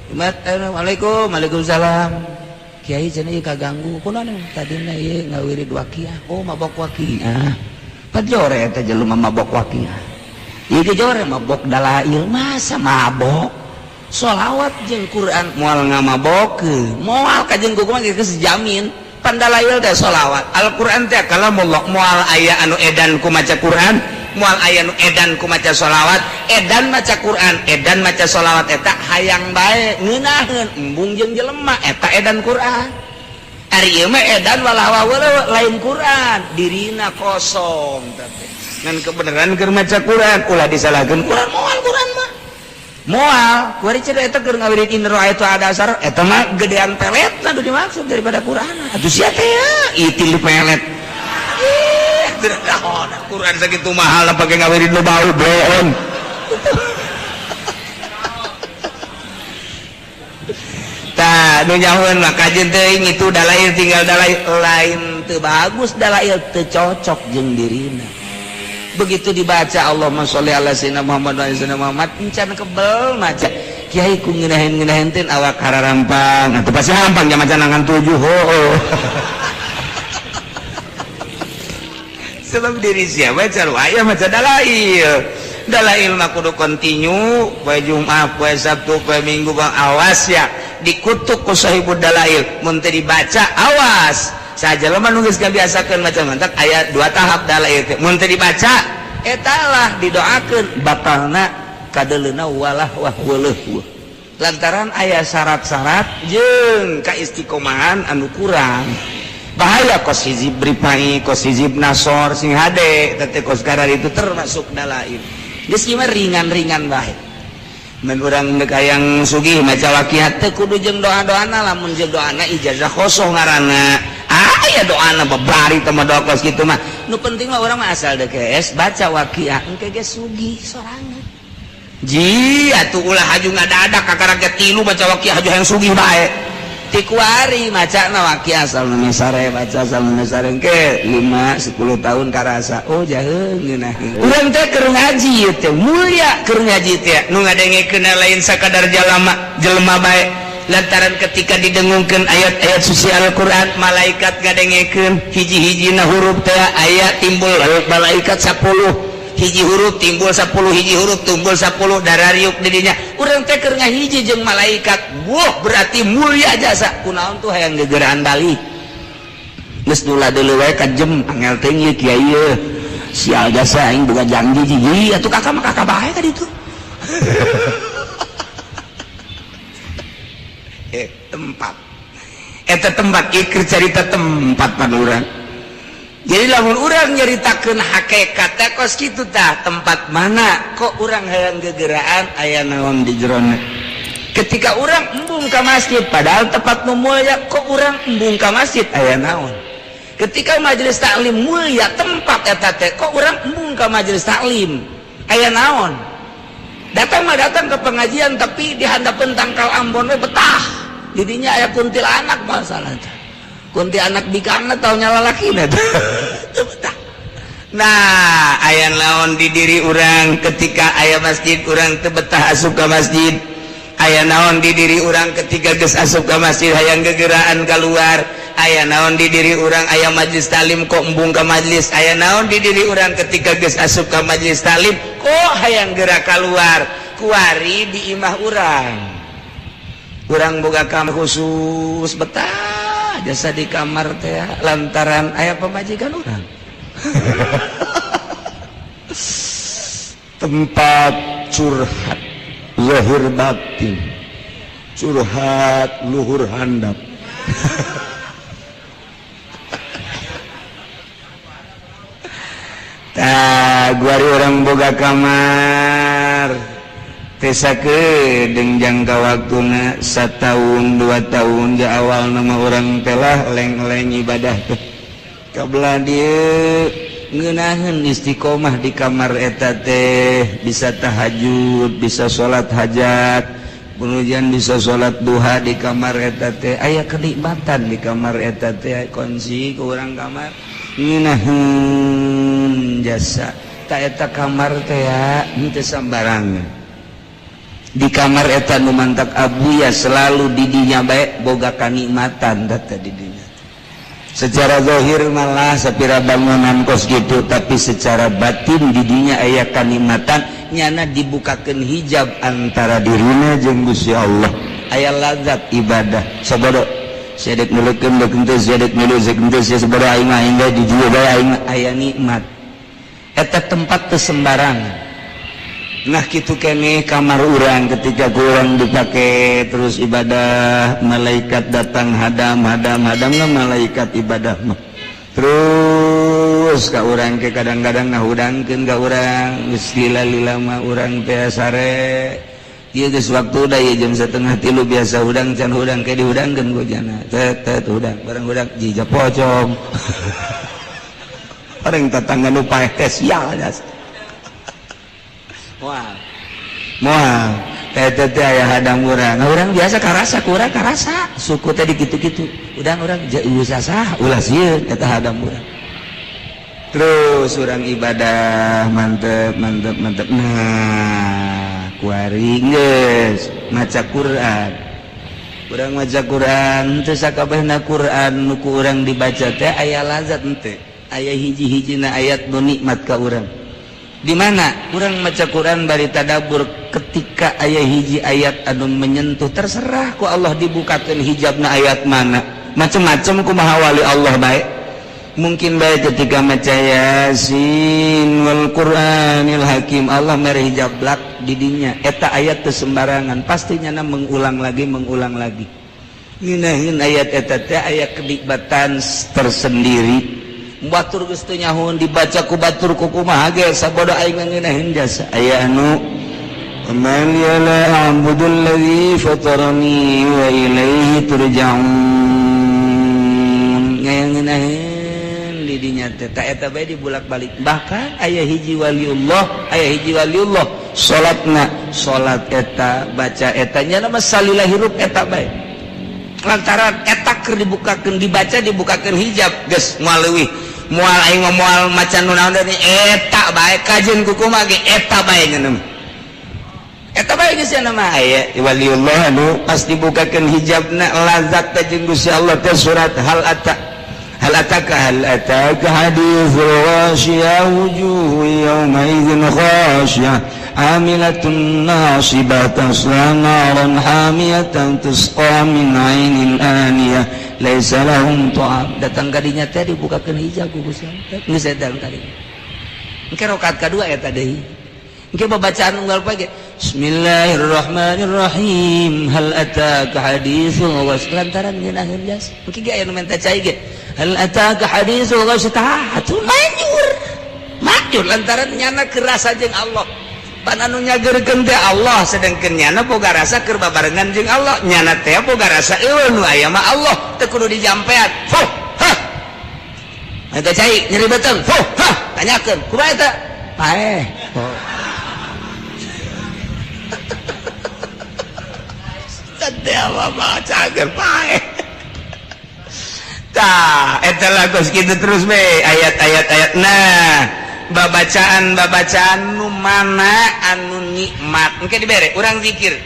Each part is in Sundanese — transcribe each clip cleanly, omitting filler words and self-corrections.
Jumat, Assalamualaikum, waalaikumsalam. Kiai cenah ieu kaganggu. Kunaon tadina ieu ngawirid waqiah. Oh, mabok waqiah. Pajore eta jelema mabok waqiah. Ieu ge jore mabok dalail, masa mabok? Sholawat jeung Quran moal ngamabokeun. Moal kajeun kumaha geus jamin. Pan dalail teh sholawat, Al-Qur'an teh kalamullah, moal aya anu edan ku maca Quran, moal aya nu edan ku maca sholawat, edan maca Quran, edan maca sholawat eta hayang bae ngeunaheun embung jeung jelema eta edan Quran. Ari ieu mah edan walah lain Quran, dirina kosong teh. Ngan kebenaran keur maca Quran ulah disalahkeun Quran, moal Quran mah. Moal, kuari cenah eta keur ngawirid in ra'aitu ada asar eta mah gedean peletna nu dimaksud daripada Quran. Atuh sia teh ya, itil pelet. Quran segitu mahal pakai ngawirid lu bau bloon. Tah nu nyahoeun mah kajeun teuing itu dalail tinggal dalail lain teu bagus dalail teu cocok jeung dirina. Begitu dibaca Allahumma sholli ala sayyidina Muhammad wa ala sayyidina Muhammad encan kebel maca. Kiai ku ngeunaheun-ngeunaheun teh awak hararampang. Atuh pasti hampang jam maca nangan 7 hooh. Sebab diri siapa baca aya maca dalail. Dalail mah kudu kontinu poe Jumat, poe Sabtu, poe Minggu bang awas ya dikutuk ku sahibud dalail mun teu dibaca awas. Sajelema nu geus kabiasakeun maca mantak aya dua tahap dalail teh mun teu dibaca eta lah didoakeun batalna kadeleuna walah wah weuleuh. Lantaran aya syarat-syarat jeung kaistiqomahan anu kurang. Bahaya kos hizib ripai, kos hizib nasor sing hade teh kos karar itu termasuk dalail. Geus ieu mah ringan-ringan bae. Mun urang deuk hayang sugih maca waqiah teh kudu jeung doa-doana, lamun jeung doana ijazah khosoh ngaranna. Aya doana babari teh mah doa kos kitu mah. Nu penting mah urang mah asal deuk geus baca waqiah engke ge sugih sorangan. Ji atuh ulah haju ngadadak kakara ge tilu maca waqiah haju hayang sugih bae. Tikuari macana waqiah asal nu sare baca asal nu sare engke 5 10 tahun karasa oh jaheung ngeunaheun. Urang teh keur ngaji ieu teh mulia keur ngaji teh nu ngadengekeun lain sakadar jalama jelema bae lantaran ketika didengungkeun ayat-ayat suci Al-Qur'an malaikat ngadengekeun hiji-hijina huruf teh aya timbul malaikat 10 hiji huruf timbul 10 hiji huruf timbul 10 darariuk di dinya urang teh keur ngahiji jeung malaikat wah berarti mulia jasa kunaon tuh hayang gegeraan balik geus dula deuleu wae ka jem angel teh ieu kiai ieu sial jasa aing boga janji jiji atuh kakak mah kakak bae ka ditu. Tempat eta tempat ieu keur carita tempat pan urang. Jadi lamun urang nyaritakeun hakikat teh kos kitu tah tempat mana kok urang hayang gegeraan aya naon di jerona. Ketika urang embung ka masjid padahal tempat nu mulia kok urang embung ka masjid aya naon. Ketika majelis taklim mulia tempat eta teh kok urang embung ka majelis taklim aya naon. Datang mah datang ke pengajian tapi di handapeun tangkal ambon we betah. Didinya aya kuntilanak masalah teh. Kunti anak bikangna tau nyala lalakina teh. Nah, aya naon di diri urang ketika aya masjid urang teu betah asup ka masjid. Aya naon di diri urang ketika geus asup ka masjid hayang gegeraan keluar. Aya naon di diri urang aya majelis taklim kok embung ka majelis. Aya naon di diri urang ketika geus asup ka majelis taklim kok hayang gerak keluar. Kuari di imah urang. Urang boga kamar khusus betah jasa di kamar teh lantaran aya pamajikan urang. Tempat curhat zahir batin, curhat luhur handap. Tah guari urang boga kamar tesa kedeng jangka waktuna setahun 2 tahun di awal nama orang telah leng-leng ibadah teh kabelah dieu ngeunaheun istiqomah di kamar eta teh bisa tahajud bisa salat hajat kemudian bisa salat duha di kamar eta teh aya kenikmatan di kamar eta teh kunci ku urang kamar ngeunaheun jasa ta eta kamar teh ya henteu sambarangan. Di kamar eta nu mantak abuya selalu didinya bae boga kanikmatan teh didinya. Secara zahir malah sapira bangunan kos gitu, tapi secara batin didinya aya kanikmatan nyana dibukakeun hijab antara dirina jeung Gusti Allah. Aya lazat ibadah sabodo sedek nuleukeun deuk henteu sedek nuleukeun deuk henteu sabodo aing mah aing di dieu bae aing aya nikmat. Eta tempat teu sembarangan. Nah kitu keneh kamar urang ketika kurang dipake terus ibadah, malaikat datang hadam hadam hadam lah malaikat ibadah mah. Terus ka urang ke kadang-kadang ngahudangkeun ka urang geus lila-lila mah urang teh sare. Ieu geus waktu da ieu jam 2:30 biasa hudang can hudang ke dihudangkeun ku jana. Tet tet hudang bareng hudang jija pocong. Orang tetangga nu paeh teh sial jas. Moal. Moal. Teh teh aya hadang urang. Urang biasa karasa, kurang karasa. Suku teh dikitu-kitu. Udang urang usah ulah sieun eta hadang urang. Terus urang ibadah mantep mantep mantep. Nah, kuari geus maca Quran. Urang maca Quran teu sakabehna Quran nu ku urang dibaca teh aya lazat henteu. Aya hiji-hijina ayat nu nikmat ka urang. Di mana urang maca Quran bari tadabbur ketika aya hiji ayat anu menyentuh terserah ku Allah dibukakeun hijabna ayat mana. Macem-macem kumaha wali Allah bae. Mungkin bae ketika maca Yasin wal Qur'anil Hakim Allah mere hijab blak di dinya. Eta ayat teu sembarangan pasti nyana mengulang lagi mengulang lagi. Ngeunaheun ayat eta teh aya kenikmatan tersendiri. Batur geus teu nyahoun dibaca ku batur ku kumaha ge sabodo aing ngeunaheun jasa aya anu man ya la a'budul ladzi fatarani wa ilaihi turja'un ngeunaheun di dinya teh ta eta bae dibulak-balik bahkan aya hiji waliullah salatna salat eta baca eta nya mah salila hirup eta bae lantaran eta keur dibukakeun dibaca dibukakeun hijab geus moal leuwih moal aing mah moal macan nu naon deui eta bae kajeun ku kumaha ge eta bae ngeuneuh eta bae geus cenah mah aya waliullah anu pas dibukakeun hijabna lazat teh jeung Gusti Allah teh surat hal ata hal ataka haditsul ghashiyah wujuhu yawma idzin khashiyah amilatun nasibah tasla naran hamiyatan tusqa min ainin aniyah laisa lahum ta'am datang kadinya teh dibukakeun hijab ku Gusti Allah geus datang kadinya engke rakaat kadua eta deui engke babacaan unggal poe ge bismillahirrahmanirrahim hal ataka haditsul ghasy lantaran ngeunaheun jas engke ge aya nu menta cai ge hal ataka haditsul ghasy tah atuh manjur manjur lantaran nyana kerasa jeung Allah pan anu nyageurkeun teh Allah sedengkeun nyana boga rasa keur babarengan jeung Allah nyana teh boga rasa eueuh nu aya mah Allah teu kudu dijampean fuh hah eta cai nyeri beuteung fuh hah tanyakeun kumaha eta paeh teh mah cager paeh tah eta lagu kitu terus we ayat-ayat ayat nah babacaan-babacaan nu mana anu nikmat engke dibere urang zikir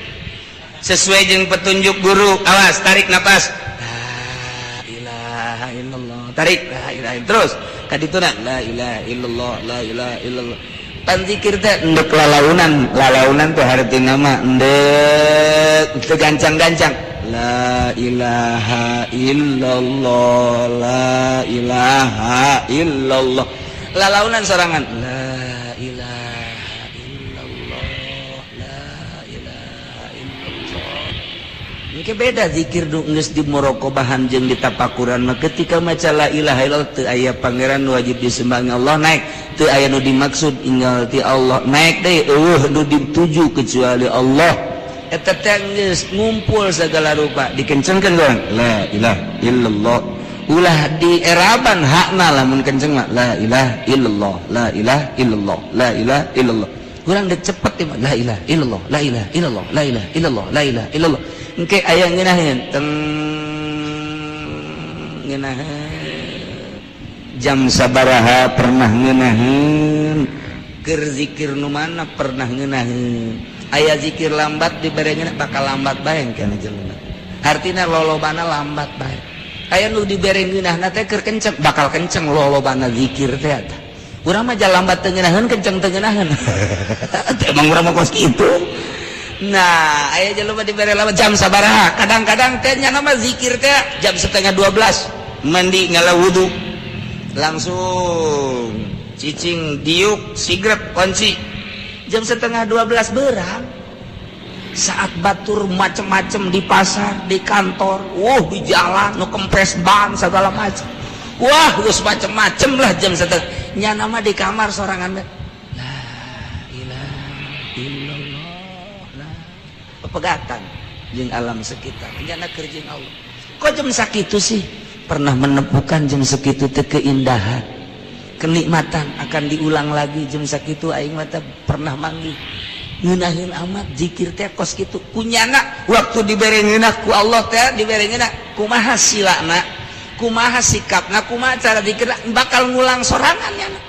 sesuai jeung petunjuk guru awas tarik napas la ilaha illallah tarik la ilaha terus ka dituna la ilaha illallah la ilaha illallah pan zikir teh endek lalaunan lalaunan teh hartina mah endek teu gancang-gancang la ilaha illallah la ilaha illallah lalaunan sorangan la ilaha illallah la ilaha illallah engke beda zikir nu geus di muraqabahan jeung ditapakuran mah ketika maca la ilaha illallah teu aya pangeran wajib disembah Allah naik teu aya nu dimaksud inggal ti Allah naik deui eueuh nu dituju kecuali Allah eta teh geus ngumpul segala rupa dikencengkeun urang la ilaha illallah ulah di eraban hakna lamun kenceng mah la ilaha illallah la ilaha illallah la ilaha illallah urang dek cepet mah la ilaha illallah la ilaha illallah la ilaha illallah la ilaha illallah engke aya ngeunaheun teng ngeunaheun jam sabaraha pernah ngeunaheun keur zikir nu mana pernah ngeunaheun Aya zikir lambat dibere ngeunah bakal lambat bae kana jelema. Artina lolobana lambat bae. Aya nu dibere ngeunahna teh keur kenceng bakal kenceng lolobana zikir teh eta. Urang mah lambat teu ngeunaheun kenceng teu ngeunaheun. Emang urang mah kos kitu. Nah, aya jelema dibere lambat jam sabaraha. Kadang-kadang teh nya mah zikir teh jam 11:30 mandi ngala wudu. Langsung cicing diuk sigrep kunci. Jam 11:30 berang. Saat batur macem-macem di pasar, di kantor, wah di jalan, nu kempes ban segala macem. Wah, geus macem-macem lah jam setengah. Nyana mah di kamar sorangan. La ilaha illallah. La. Pepegatan jeung alam sekitar. Nyana keur jeung Allah. Kok jam sakitu sih? Pernah menemukan jam sekitu teh keindahan, kenikmatan akan diulang lagi jam sakitu aing mah pernah manggih. Ngeunaheun amat zikir teh kos kitu kunyana waktu dibere ngeunah ku Allah teh dibere ngeunah kumaha silana kumaha sikapna kumaha cara zikirna bakal ngulang sorangan nyana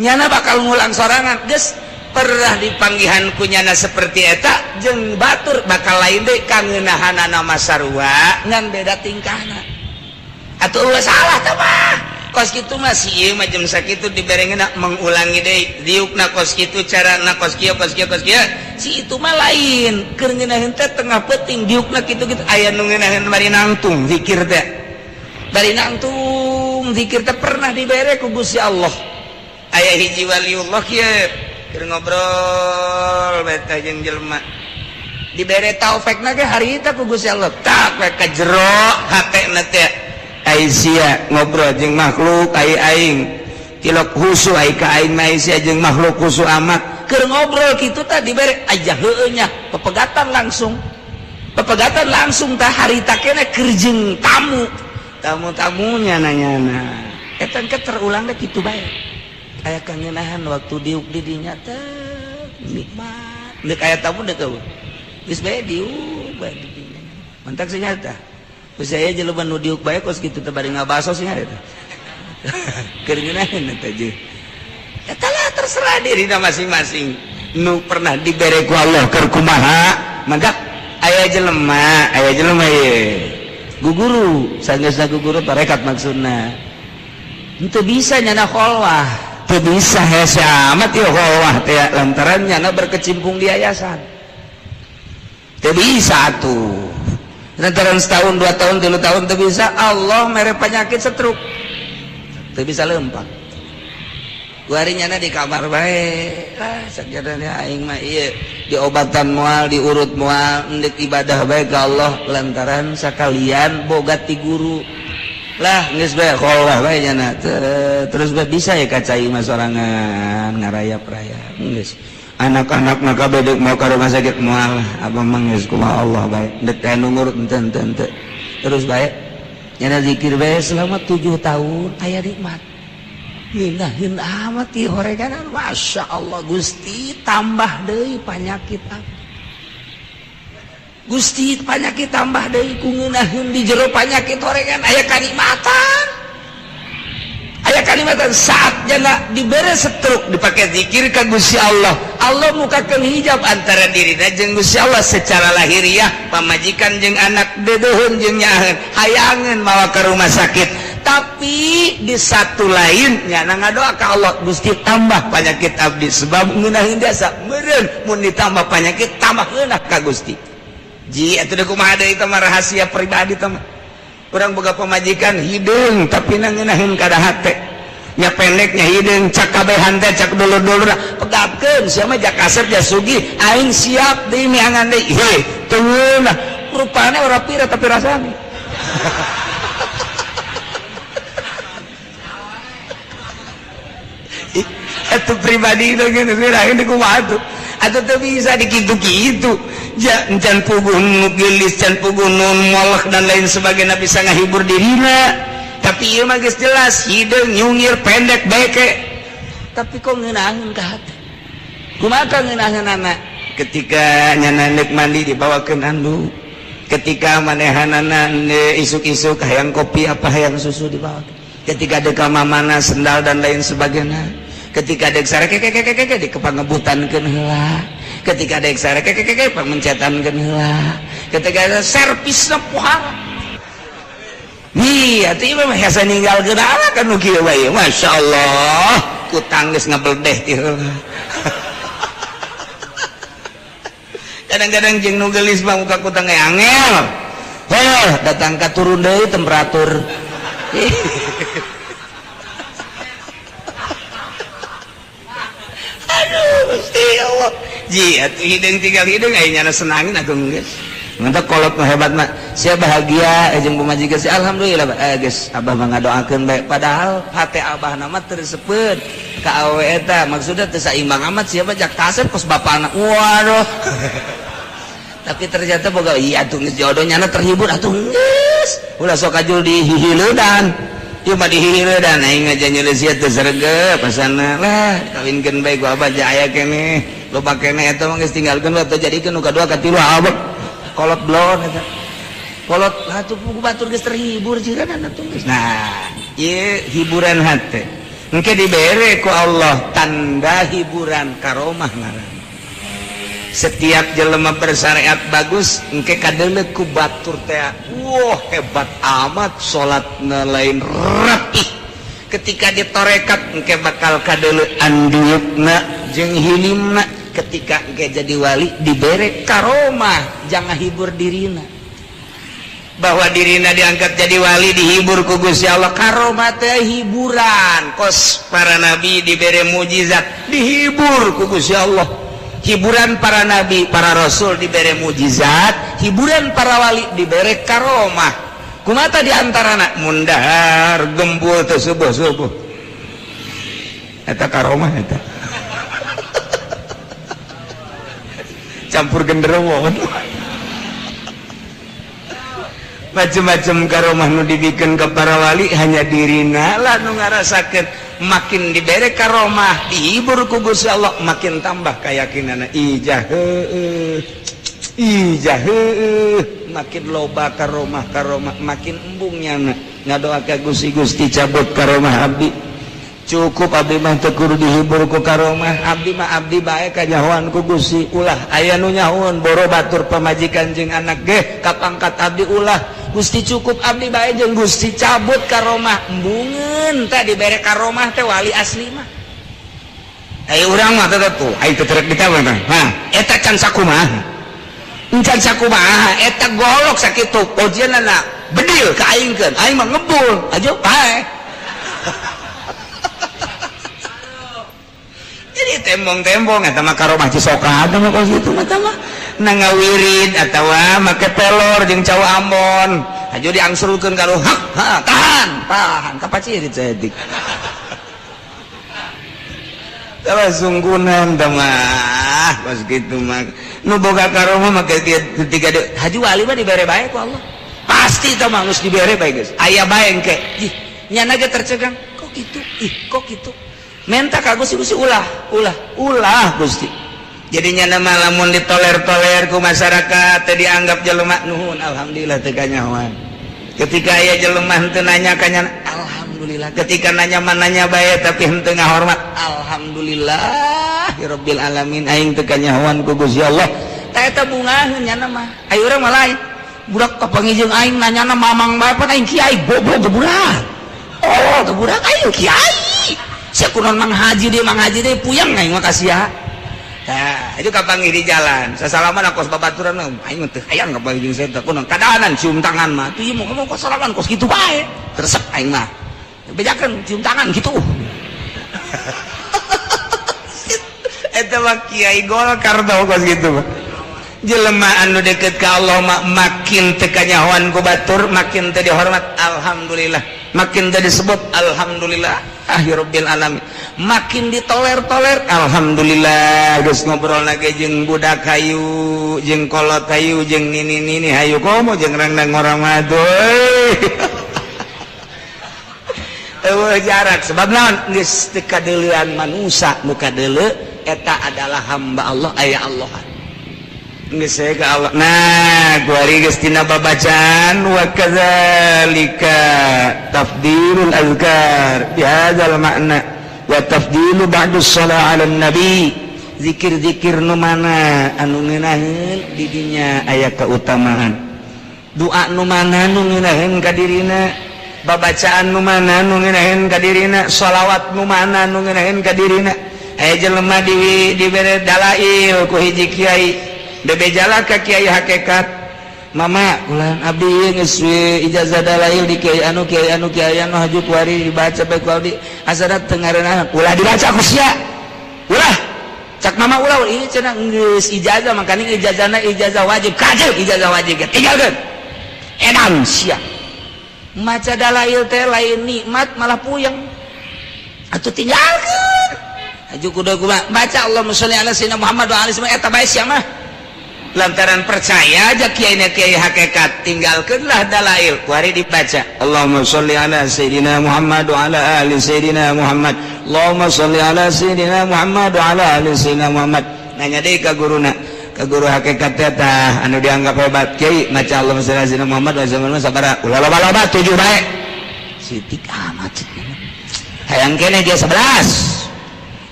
nyana bakal ngulang sorangan geus pernah dipanggihan kunyana seperti eta jeung batur bakal lain deui kangeunahanana mah sarua ngan beda tingkahna atuh eueuh salah teh mah kos kitu mah si ieu mah jam sakitu dibere ngeunah mengulangi deui diukna kos kitu carana kos kieu kos kieu kos kieu si itu mah lain keur ngeunaheun teh tengah peuting diukna kitu-kitu aya nu ngeunaheun bari nangtung zikir teh bari nangtung zikir teh pernah dibere ku Gusti Allah aya hiji waliullah kieu keur ngobrol bae teh jeung jelema dibere taufekna ge harita ku Gusti Allah tak we ka jero hatena teh ai sia ngobrol jeung makhluk ai aing tilok husu ai ka aing mah sia jeung makhluk husu amat keur ngobrol kitu tah dibere aja heueuh nya pepegatan langsung tah harita keneh keur jeung tamu tamu-tamunya nanyana eta engke terulang teh kitu bae aya kangeunahan waktu diuk di dinya teh nikmat deuk aya tamu deuk eueuh geus bae diuk bae di dinya mantak sih nyata saya jelema nu diuk bae kos kitu teh bari ngabaso sih eta. Keur ngeunaheun eta jeung. Eta lah terserah dirina masing-masing. Nu pernah dibere ku Allah keur kumaha, mangga aya jelema ye. Guguru, sanggeusna guguru tarekat maksudna. Henteu bisa nyana kholwah, teu bisa hese amat ieu kholwah teh lantaran nyana berkecimpung di yayasan. Teu bisa atuh. Lantaran setahun, 2 tahun, 3 tahun teu bisa, Allah mere penyakit stroke. Teu bisa lempang. Kuari nyana di kamar bae. Ah, sakjadana aing mah ieu diobatan moal, diurut moal, endek ibadah bae ka Allah lantaran sakalian boga ti guru. Lah geus bae kholah bae nyana. Terus bae bisa ya ka cai mah sorangan ngarayap-rayap. Geus. Anak-anak maka bedek mau ke rumah sakit moal abang mangis kumaha Allah bae dek anu ngurut henteu henteu terus bae nyana zikir bae selama 7 tahun aya nikmat ngeunaheun amat ieu horeganan Masya Allah Gusti tambah deui panyakit Gusti panyakit tambah deui ku ngeunaheun di jero panyakit horegan aya kanikmatan aya kalimatan saat jana dibere stroke dipakai zikir ka Gusti Allah Allah mukakeun hijab antara dirina jeung Gusti Allah secara lahiriah pamajikan jeung anak dedeuheun jeung nyaaheun hayangeun mawa ka rumah sakit tapi di satu lain nyana ngadoa ka Allah Gusti tambah penyakit abdi sebab ngeunaheun jasa meureun mun ditambah penyakit tambah ngeunah ka Gusti ji atuh da kumaha deui teh mah rahasia pribadi teh urang boga pamajikan hideung tapi ngeunaheun kada hate nya pendeknya hideung cak kabehan teh cak dulur-dulur pegapkeun sia mah jak kasep ja sugih aing siap deui miangan deui heuh teu ngeunah rupana ora pira tapi rasane eta pribadi teh geus aing teh kumaha tuh atuh teu bisa dikitu-kitu can puguh nu geulis can puguh nu molek dan lain sebagainya bisa ngahibur dirina tapi ieu mah geus jelas hideung nyungir pendek beke tapi kok ngeunaheun ka hate kumaha ngeunaheunana ketika nyana neuk mandi dibawakeun andu ketika manehanana isuk-isuk hayang kopi apa hayang susu dibawa ketika deuk ka mamana sendal dan lain sebagainya ketika dek sare keke di kepangebutankeun heula Ketika ada sare kekekeke pamencetan heula. Ketika ada servisna pohara. Iya, atuh ieu mah hese ninggalkeun anak kan nu kieu bae. Masyaallah, kutang geus ngabeldeh ti heula. Kadang-kadang jeung nu geulis mah muka kutang ge angel. Heh, datang ka turun deui temperatur. Aduh, Gusti Allah. Ji, atuh hideung tinggal hideung aya nyana senangin atuh geus. Mantap kolot mah hebat mah. Sia bahagia jeung pamajikan sia alhamdulillah geus abah mah ngadoakeun bae padahal hate abah na mah teu resepkeun ka awewe eta maksudna teu saimbang amat sia mah jak kasep kos bapana. Waduh. Tapi ternyata boga iya atuh geus jodoh nyana terhibur atuh geus. Ulah sok kajul dihihileudan. Ieu mah dihihileudan aing aja nyeuleus sia teu sregep pasana lah kawinkeun bae ku abah ja aya keneh. Loba keneh eta mah geus tinggalkeun we teu jadikeun nu kadua katilu abah. Kolot blon eta. Kolot atuh buku batur geus terhibur jiran atuh geus. Nah, ieu hiburan hate. Engke dibere ku Allah tanda hiburan karomah ngaran. Setiap jelema bersyariat bagus engke kadeuleu ku batur teh. Wah, hebat amat salatna lain rapih. Ketika ditorekat engke bakal kadeuleu andiukna jeung hilimna. Ketika engke jadi wali dibere karomah jangan hibur dirina. Bahwa dirina diangkat jadi wali dihibur ku Gusti Allah. Karomah teh hiburan. Kos para nabi dibere mujizat dihibur ku Gusti Allah. Hiburan para nabi, para rasul dibere mujizat, hiburan para wali dibere karomah. Kumata di antarana mundahar gembul teh subuh-subuh. Eta karomah eta. Campur genderuwo. Macem-macem karomah nu dibikin ke para wali hanya dirina lah nu ngarasakeun. Makin dibere karomah dihibur ku Gusti Allah makin tambah keyakinanna. Ijah heueuh, ijah heueuh, makin loba karomah karomah makin embung nyana ngadoa ka Gusti Gusti cabut karomah abdi. Cukup abdi mah teu kudu dihibur ku karomah, abdi mah abdi bae kanyahoan ku Gusti. Ulah aya nu nyahoan boro batur pamajikan jeung anak ge kapangkat abdi ulah. Gusti cukup abdi bae jeung Gusti cabut karomah. Embungeun teh dibere karomah teh wali asli mah. Aya urang mah teh tuh, aya teu terek ditawa teh. Hah, eta can sakumaha. Can sakumaha eta golok sakitu ojeunana bedil ka aingkeun, aing mah ngebul, aja pae. Jadi tembong-tembong eta mah karomah Cisoka eta mah kos kitu mah tah mah nangawirid atawa make pelor jeung cau Ambon. Hajo diangsurkeun ka hak, ha, tahan, tahan kapacirit saeutik. Tah sunggunan tah mah kos kitu mah. Nu boga karomah make ketika haji wali mah dibere bae ku Allah. Pasti tah mah geus dibere bae geus. Aya bae engke. Ih, nyana ge tercegang. Kok kitu? Ih, kok kitu? Menta ka Gusti Gusti ulah, ulah, ulah Gusti. Jadinya nama lamun ditoler-toler ku masyarakat teh dianggap jelema nuhun alhamdulillah teu kanyahoan. Ketika aya jelema henteu nanya ka nyana alhamdulillah. Ketika nanya mah nanya bae tapi henteu ngahormat alhamdulillah ya rabbil alamin aing teu kanyahoan ku Gusti Allah. Tah eta bungaheun nyana mah. Aya urang mah lain. Budak kapanggih jeung aing nanyana mamang bae pan aing kiai goblok geburak. Oh, geburak aing kiai. Sia kunaon Mang Haji deui, Mang Haji deui puyeng aing mah ka sia. Tah, itu kapanggih di jalan. Sasalaman kos babaturan aing teu hayang kapanggih jeung saya teh kunaon kadahanan cium tangan mah. Tuh ieu mah kos salaman kos kitu bae. Resep aing mah. Bejakeun cium tangan kitu. Eta mah kiai Golkar tau kos kitu mah. Jelema anu deket ka Allah mah makin teu kanyahoan ku batur, makin teu dihormat alhamdulillah. Makin teu disebut alhamdulillah. Ah ya rabbil alamin. Makin ditoler-toler alhamdulillah geus ngobrol lagi jeung budak hayu, jeung kolot hayu, jeung nini-nini hayu komo jeung rendang orang mah euy. Eueuh jarak sebab naon geus teu kadeuleuan manusa nu kadeuleu eta adalah hamba Allah aya Allah. Geus ka Allah. Nah, kuari geus tina babacaan wa kadzalika tafdilul azkar bi hadzal makna wa tafdilu ba'da shalah 'ala nabi Zikir-zikir nu mana anu ngeunaheun di dinya aya keutamaan. Doa nu mana nu ngeunaheun ka dirina, babacaan nu mana nu ngeunaheun ka dirina, sholawat nu mana nu ngeunaheun ka dirina. Aya jelema dibere dalail ku hiji kiai, bebejala ka kiai hakikat. Mama ulah abdi geus we ijazah dalail di kiai anu kiai anu kiai anu haju kuari dibaca bae ku abdi asana teu ngareunah ulah dibaca ku sia. Ulah cak mama ulah ini cenah geus ijazah makaning ijazahna ijazah wajib kajeg ijazah wajib tinggalkeun. Edan sia. Maca dalail teh lain nikmat malah puyeng. Atuh tinggalkeun. Haju kudu kumaha baca Allahumma sholli ala sayyidina Muhammad wa alihi eta bae sia mah. Lantaran percaya aja kiai kiai hakikat tinggalkanlah dalail kuari dibaca Allahumma sholli ala sayyidina Muhammad wa ala ali sayyidina Muhammad Allahumma sholli ala sayyidina Muhammad wa ala ali sayyidina Muhammad. Nanya deui ka guruna, ka guru hakikat teh anu dianggap hebat kiai maca Allahumma sholli ala sayyidina Muhammad wa ala sayyidina sabara ulah loba-loba 7 bae sitik amat hayang keneh dia 11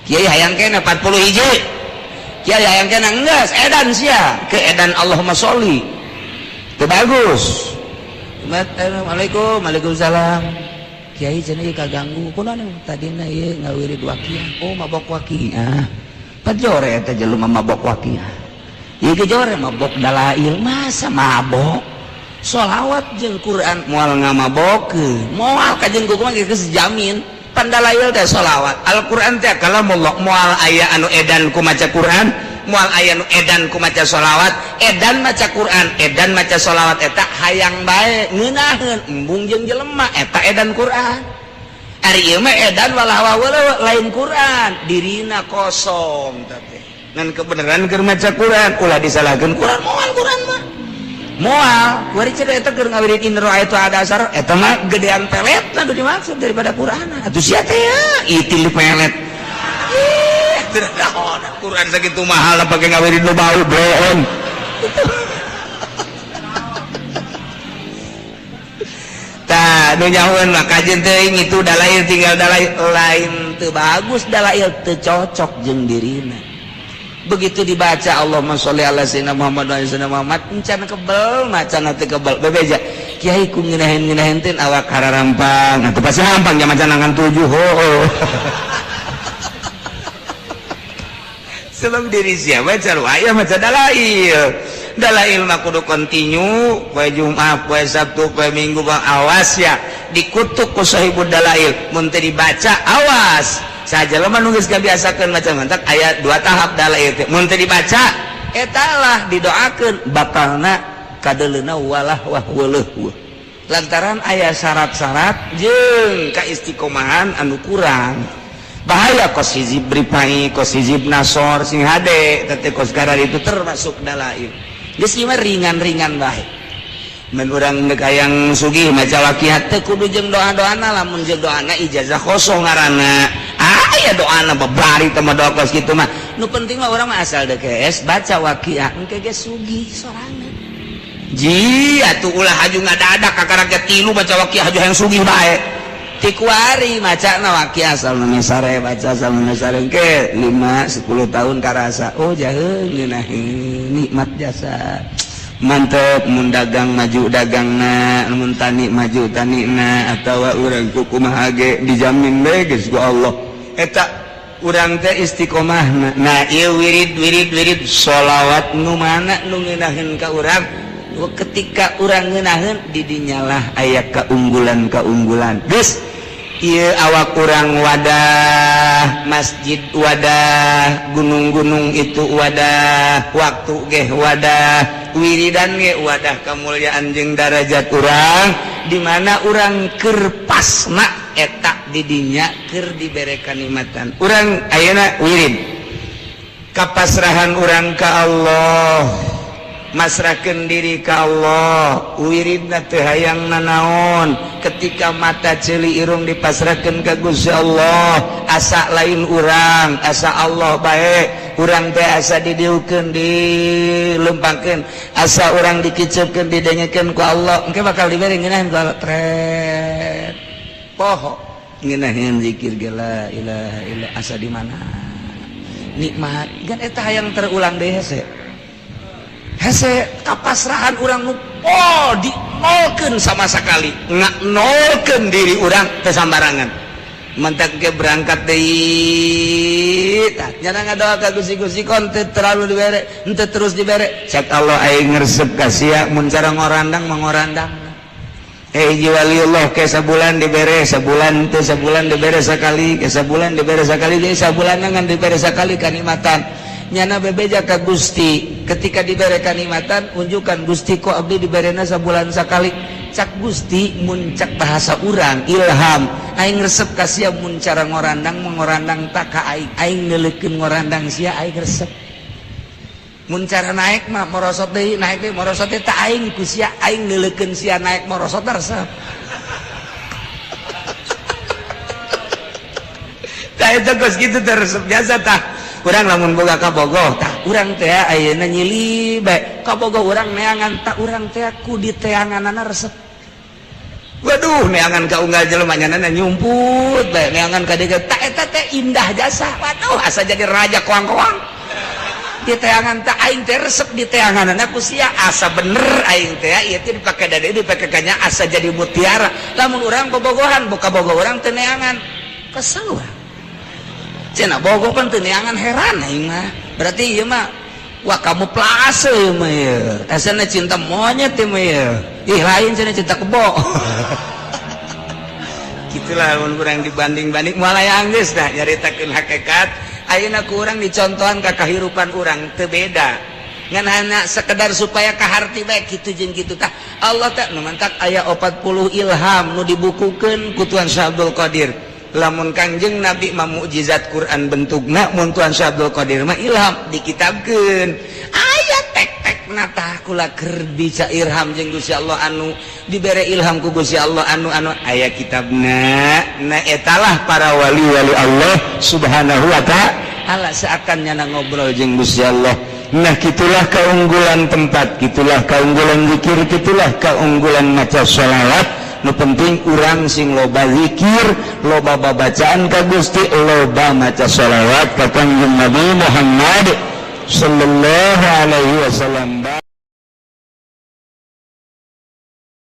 kiai hayang keneh 40 hiji kiai hayang kena enggeus edan sia ke edan Allahumma sholli teu bagus. Assalamualaikum waalaikumsalam kiai cenah ieu kaganggu kunaon tadina ieu ngawirid waqiah oh mabok waqiah pajore eta jelema mabok waqiah ieu ge jore mabok dalail masa mabok sholawat jeung Quran moal ngamabokeun moal ka jeung kumaha geus jamin. Pandalail teh sholawat Al-Qur'an teh kalamullah moal aya anu edan ku maca Qur'an moal aya anu edan ku maca sholawat edan maca Qur'an edan maca sholawat eta hayang bae ngeunaheun embung jeung jelema eta edan Qur'an. Ari ieu mah edan walah walah lain Qur'an dirina kosong teh ngan kebenaran keur maca Qur'an ulah disalahkeun Qur'an moal Qur'an mah moal kuari cenah eta keur ngawirid in ra'aitu ada asar eta mah gedean peletna nu dimaksud daripada Qur'an atuh sia teh ya itil pelet ih teu naon Qur'an sakitu mahal pake ngawirid nu bau bohong. Tah nu nyahoeun mah kajeun teuing itu dalail tinggal dalail lain teu bagus dalail teu cocok jeung dirina. Begitu dibaca Allahumma sholli ala sayyidina Muhammad wa ala sayyidina Muhammad encan kebel macana teu kebel bebeja kiai ku ngeunaheun-ngeunaheun teh awak hararampang atuh pasti hampang nya maca nangan 7 hooh. Sebab diri siapa aya maca dalail dalail mah kudu kontinu poe Jumat poe Sabtu poe Minggu bang awas ya dikutuk ku sahibud dalail mun teu dibaca awas saja jelema nu geus kabiasakeun maca mantak aya 2 tahap dalail teh mun teu dibaca eta lah didoakeun bakalna kadeleuna walah wah weuleuh lantaran aya syarat-syarat jeung kaistiqomahan anu kurang bahaya kos hizib ripai kos hizib nasor sing hade teh kos karar itu termasuk dalail geus ieu mah ringan-ringan bae mun urang deuk hayang sugih maca waqiah teh kudu jeung doa-doana lamun jeung doana ijazah kosong ngaranna aya doana babari teh mah doa kos kitu mah nu penting mah urang mah asal deuk geus baca waqiah engke ge sugih sorangan ji atuh ulah haju ngadadak kakara ge 3 baca waqiah haju hayang sugih bae ti kuari macana waqiah asal nu sare baca asal nu sare engke 5 10 tahun karasa oh jaheung ngeunaheun nikmat jasa mantep mun dagang maju dagangna mun tani maju tanina atawa urang kumaha ge dijamin bae geus ku Allah eta urang teh istiqomahna. Nah ieu wirid wirid wirid sholawat nu mana nu ngeunaheun ka urang ketika urang ngeunaheun di dinyalah aya keunggulan-keunggulan geus ieu awak urang wadah masjid wadah gunung-gunung itu wadah waktu geh wadah wiridan ge wadah kemuliaan jeung darajat urang di mana urang keur pasna eta di dinya keur dibere kanikmatan urang ayeuna wirid kapasrahan urang ka Allah masrahkeun diri ka Allah wiridna teu hayang nanaon ketika mata ceuli irung dipasrahkeun ka Gusti Allah asa lain urang asa Allah bae urang teh asa didiukeun dilempangkeun asa urang dikiceupkeun didengekeun ku Allah engke bakal dibere ngeunaheun ku Allah tret poho ngeunaheun zikir ge la ilaha illa asa di mana Nikmat kan eta hayang terulang deui hese. Hese kapasrahan urang nu oh dinolkeun sama sekali. Nolkeun diri urang teu sambarangan. Mentak ge berangkat deui tah nyana ngadoa ka Gusti-Gusti kon teu terlalu dibere, henteu terus dibere. Cak Allah aing ngresep ka sia mun cara ngorandang mangorandang. Hiji waliullah ke sabulan dibere, sabulan teu sabulan dibere sakali, ke sabulan dibere sakali, jadi sabulan ngan dibere sakali kanikmatan. Nyana bebeja ka Gusti, ketika dibere kanikmatan unjukan Gusti kok abdi diberena sabulan sakali. Cak Gusti mun cak bahasa urang ilham aing resep ka sia mun cara ngorandang mengorandang tak ka aing, aing neuleukeun ngorandang sia aing resep. Mun cara naik mah morosot deui, naik deui morosot deui tak aing ku sia aing neuleukeun sia naik morosot resep. Tah eta geus kitu teh resep biasa tah. Urang lamun boga kabogoh tah urang teh ayeuna nyili bae kabogoh urang neangan tah urang teh ku diteanganana resep. Waduh neangan ka unggal jelema nyanana nyumput bae neangan ka dieu tah eta teh indah jasa. Waduh asa jadi raja koang-koang. Diteangan tah aing teh resep diteanganana ku sia asa bener aing teh ieu teh dipake dade dipake kanya asa jadi mutiara. Lamun urang bobogohan boka bogoh urang teu neangan kesel urang. Cenah bogoh kan teu neangan heran aing mah. Berarti ieu mah wah kamu plase ieu mah ieu. Asana cinta monyet ieu mah ieu. Ih lain cenah cinta kebo. Gitulah mun urang dibanding-banding moal aya geus dah nyaritakeun hakikat. Ayeuna ku urang dicontohan ka kahirupan urang teu beda. Ngan hanya sekedar supaya kaharti bae kitu jeung kitu tah. Allah teh nu mantak aya 40 ilham nu dibukukeun ku Tuan Syekh Abdul Qadir. Lamun Kangjeng Nabi mah mukjizat Quran bentukna, mun Tuan Syekh Abdul Qadir mah ilham dikitabkeun. Aya tek-tekna tah kula keur bisa ilham jeung Gusti Allah anu dibere ilham ku Gusti Allah anu anu aya kitabna. Nah etalah para wali-wali Allah Subhanahu wa ta'ala seakan nyana ngobrol jeung Gusti Allah. Nah gitulah keunggulan tempat, gitulah keunggulan zikir, gitulah keunggulan maca sholawat. Nu penting urang sing loba zikir, loba babacaan ka Gusti, loba maca sholawat ka Kangjeng Nabi Muhammad sallallahu alaihi wasallam.